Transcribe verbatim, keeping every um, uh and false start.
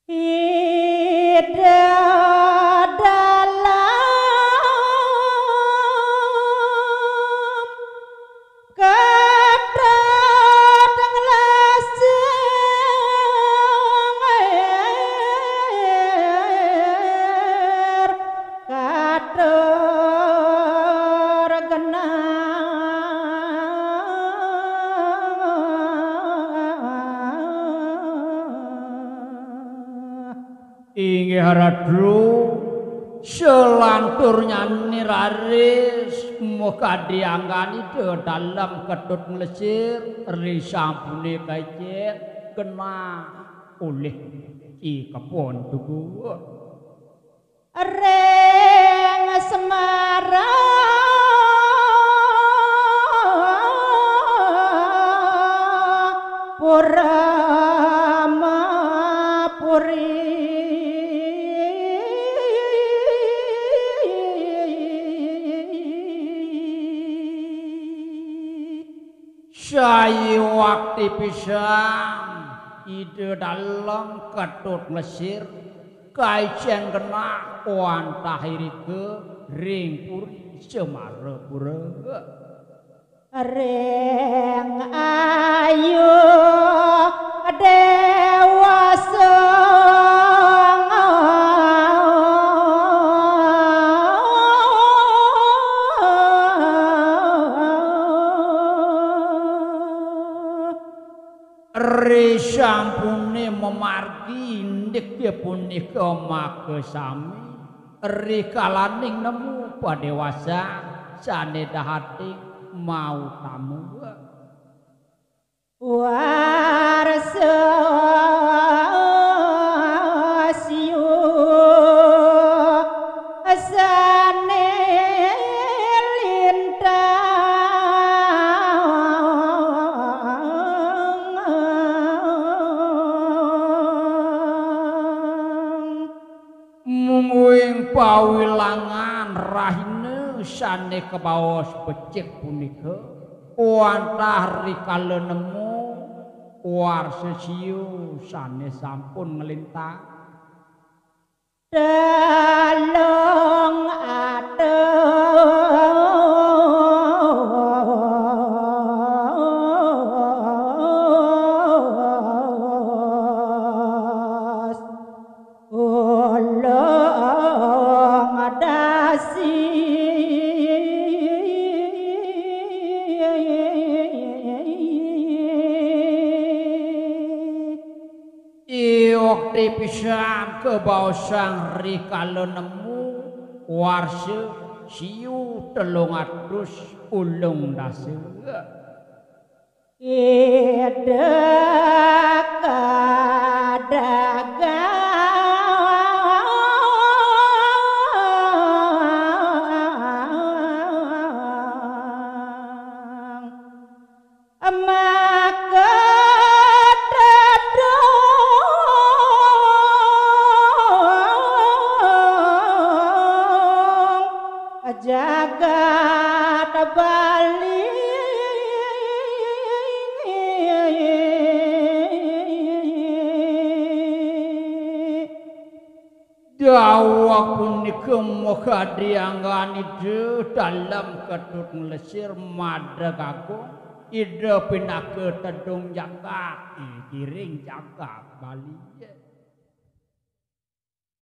Ida dalam Ketut nglesir katur genah. Inggih ratu, selanturnya ni raris makadi anggan Ida Dalem Ketut Nglesir, risampune kecek genah olih I Kebon Tugu. Ring Semara Pura Mapuri. Sayuwakti pisan Ida Dalem Ketut Nglesir, kaicen genah wantah irika ring Puri Semarapura. Ring ayu dewasa. Risampune mamargi indik punika makasami, rikalaning nemu padewasan sane dahating mautama. Warsa siu sane lintang. Mungguing pawilangan rahina sane kabaos becik punika, wantah rikala nemu warsa siu sane sampun nglintang. Telung atus ulung dasi. Iwakti pisan kabaosang rikala nemu warsa siu telung atus ulung dasa. Ida kadagang maka tedung jagat Bali. Daweg punika makadi anggan Ida Dalem Ketut Nglesir madeg agung, Ida pinaka tedung jagat, iring jagat Bali.